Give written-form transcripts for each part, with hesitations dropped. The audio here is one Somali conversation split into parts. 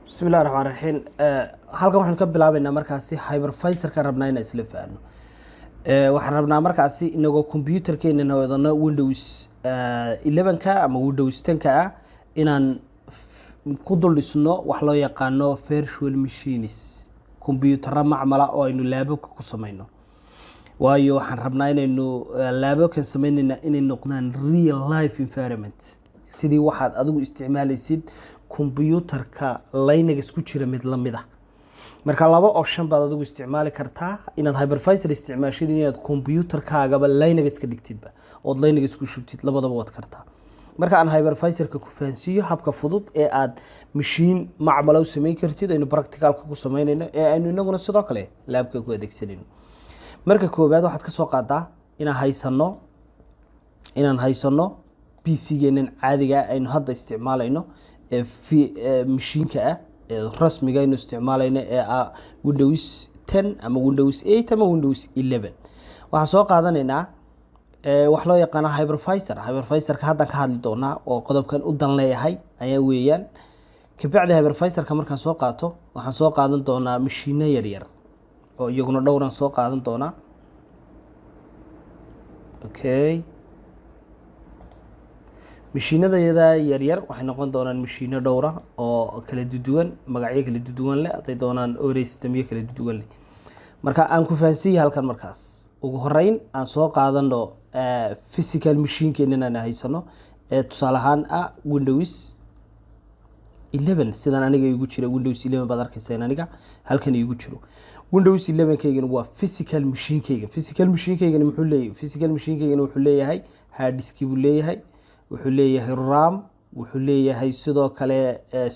Bismillahi raxmaan raxiim. Halkan waxaynu ka bilaabeynaa markaasi hypervisorkaan rabnaa inaan isla fahanno. Waxaan rabnaa markaasi inagoo computerkeenana wadano Windows 11-ka ama Windows 10-ka ah inaan ku dul dhisno wax loo yaqaano virtual machines, combyutaro macmala oo aynu lababka ku sameyno, waayo waxaan rabnaa inaynu lababkan sameynayna inay noqdaan real life environment, sidii waxaad adigu isticmaalaysid combyutarka Linux ku jira mid lamid ah. Marka laba option baad adigu isticmaali kartaa: inaad hypervisor isticmaashid, inaad combyutarkaagaba Linux ka dhigtidba ood Linux ku shubtid, labadaba waad kartaa. Marka aan hypervisorka ku fahansiiyo habka fudud ee aad mashiin macmala u sameyn kartid, aynu practicalka ku sameynayno ee aynu inaguna sidoo kale labka ku adeegsanayno. Marka koowaad waxaad kasoo qaadaa inaan haysano PC-geenan caadiga aynu hadda isticmaalayno ee mashiinka ah ee rasmiga aynu isticmaalayno ee ah Windows 10 ama Windows 8 ama Windows 11. Waxaan soo qaadanaynaa wax loo yaqaano hypervisor. Hypervisorka haddaan ka hadli doonaa oo qodobkan u dan leeyahay ayaa weeyaan. Kabacdi hypervisorka markaan soo qaato, waxaan soo qaadan doonaa mashiino yaryar oo iyaguna dhowran soo qaadan doonaa. Okay, mashiinada yada yaryar waxay noqon doonaan mashiino dhowra oo kala duduwan, magacyo kala duduwan leh, hadday doonaan orystamyo kala duduwan leh. Marka aan ku fahansiiya halkan markaas ugu horeyn aan soo qaadano physical machinekeenan aan haysano ee tusaale ahaan ah Windows 11. Sidan aniga igu jira Windows 11 baad arkaysa in aniga halkan igu jiro Windows 11 kaygana waa physical machinekeyga. Physical machinekeygana muxuu leeyahay? Physical machinekeygana wuxuu leeyahay hard disk buu leeyahay, wuxuu leeyahay RAM, wuxuu leeyahay sidoo kale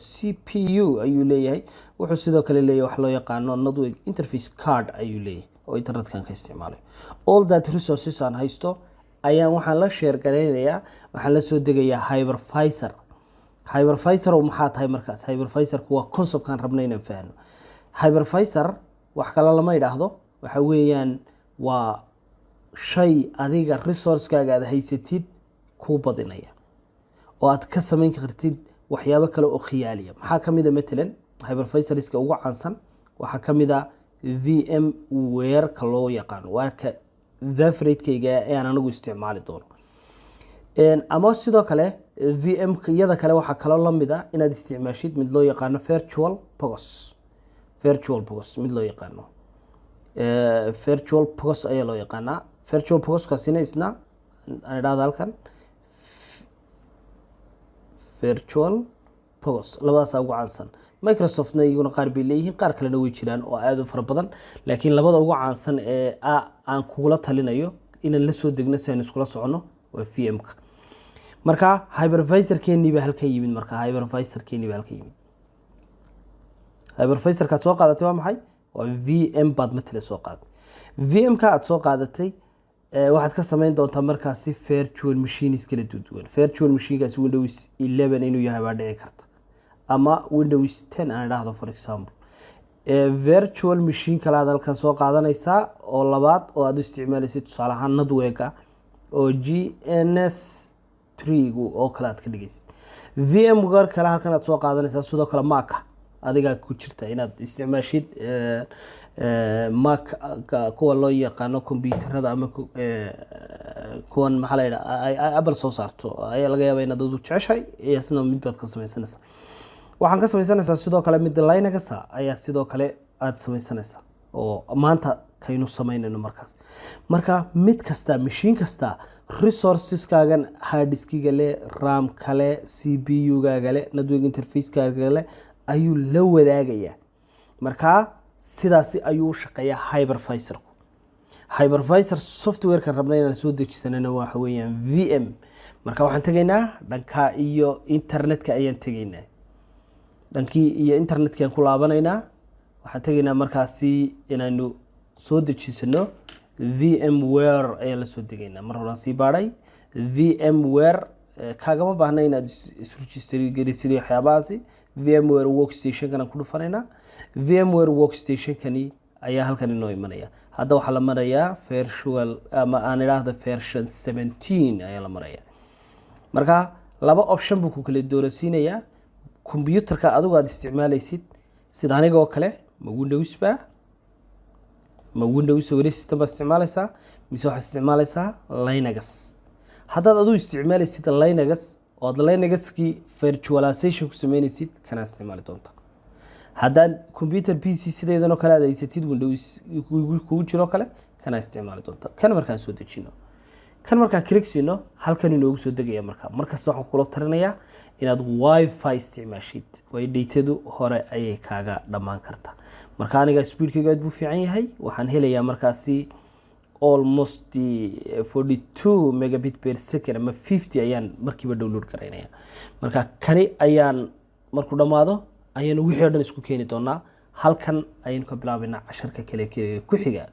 CPU ayuu leeyahay, wuxuu sidoo kale leeyahay wax loo yaqaano network interface card ayuu leeyahay oo internetkan ka isticmaalayo. All that resources aan haysto ayaan waxaan la share garaynayaa, waxaan la soo degayaa hypervisor. Hypervisor oo maxaa tahay markaas? Hypervisorku waa conceptkan rabna inaan fahno. Hypervisor wax kale lama idhaahdo, waxa weeyaan waa shay adiga resourcekaaga aad haysatid kuu badinaya oo aad ka samayn kartid waxyaabo kale oo khiyaaliya. Maxaa ka mid a matalan hypervisorska ugu caansan? Waxaa ka mid a VMware-ka loo yaqaano, waa ka favoritekeyga ee aan anigu isticmaali doono. Ama sidoo kale VM iyada kale waxaa kaloo lamid a inaad isticmaashid mid loo yaqaano Virtual Box. Virtual Box mid loo yaqaano, Virtual Box ayaa loo yaqaanaa. Virtual Boxkaasina isna aan idhahdo halkan Virtual Box, labadaasaa ugu caansan. Microsoftna iyaguna qaar bay leeyihiin, qaar kalena way jiraan oo aada u fara badan, laakiin labada ugu caansan ee aan kugula talinayo inaan la soo degno si aan iskula socono waa VM-ka. Marka hypervisorkeenii baa halkan yimid. Marka hypervisorkeenii baa halkan yimid. Hypervisorkaad soo qaadatay waa maxay? Waa VM baad matala soo qaadatay. VM-ka aad soo qaadatay waxaad ka sameyn doontaa markaasi virtual machines kala duwan. Virtual machinekaasi Windows 11 inuu yahay baa dhici karta ama Windows 10 aan idhaahdo, for example. Virtual machine kale aad halkan soo qaadanaysaa oo labaad oo aad u isticmaalaysid tusaale ahaan networka oo GNS 3 oo kale aad ka dhigaysid. VM gar kale halkan aad soo qaadanaysaa, sidoo kale Maca adigaa ku jirta inaad isticmaashid Mac kuwa loo yaqaano computerada ama kuwan maxaa la yidhaha Apple soo saarto ayaa laga yaaba inaad adu jeceshahay, isna mid baad ka samaysanaysaa. Waxaan ka samaysanaysaa sidoo kale mid Linuxa ayaa sidoo kale aada samaysanaysaa oo maanta kaynu samaynayno markaas. Marka mid kasta, mashiin kasta, resourceskaagan hard diskiga leh, RAM kale, CPU-gaaga leh, network interfacekaaga leh ayuu la wadaagayaa. Marka sidaasi ayuu u shaqeeyaa hypervisorku. Hypervisor softwarekan rabna inaan soo dejisanana waxa weeyaan VM. Marka waxaan tegaynaa dhanka iyo internetka ayaan tegaynaa, dhankii iyo internetkaan ku laabanaynaa. Waxaan tegaynaa markaasi inaynu soo dejisano VMware ayaan la soo degaynaa. Mar horaan sii baadhay VMware, kaagama baahna inaad isregister gelisid waxyaabahaasi. VMware Workstationkan aan ku dhufanaynaa. VMware Workstationkani ayaa halkan inoo imanaya. Hadda waxaa la marayaa virtual ama aan idhaahdo version 17 ayaa la maraya. Marka laba option buu ku kala doorasiinayaa. Computerka adigu aad isticmaalaysid, sida anigoo kale, ma Windows ba, ma Windows operating system baad isticmaalaysaa, mise waxaad isticmaalaysaa Linux? Haddaad adigu isticmaalaysid Linux oo aad Linuxkii virtualization ku sameynaysid, kanaa isticmaali doonta. Haddaad computer PC sideedan oo kale aad haysatid, Windows kugu jiroo kale, kanaa isticmaali doonta. Kan markaan soo dejino, kan markaan click siino, halkan inoogu soo degaya. Marka markasta waxaan kula talinayaa inaad WiFi isticmaashid, waayo datadu hore ayay kaaga dhammaan kartaa. Marka aniga speedkayga aad buu fiican yahay. Waxaan helayaa markaasi almost 42 megabit per second ama 50 ayaan markiiba download garaynaya. Marka kani ayaan markuu dhammaado ayaanu wixii o dhan isku keeni doonaa. Halkan ayaynu ka bilaabaynaa casharka kale ku xiga.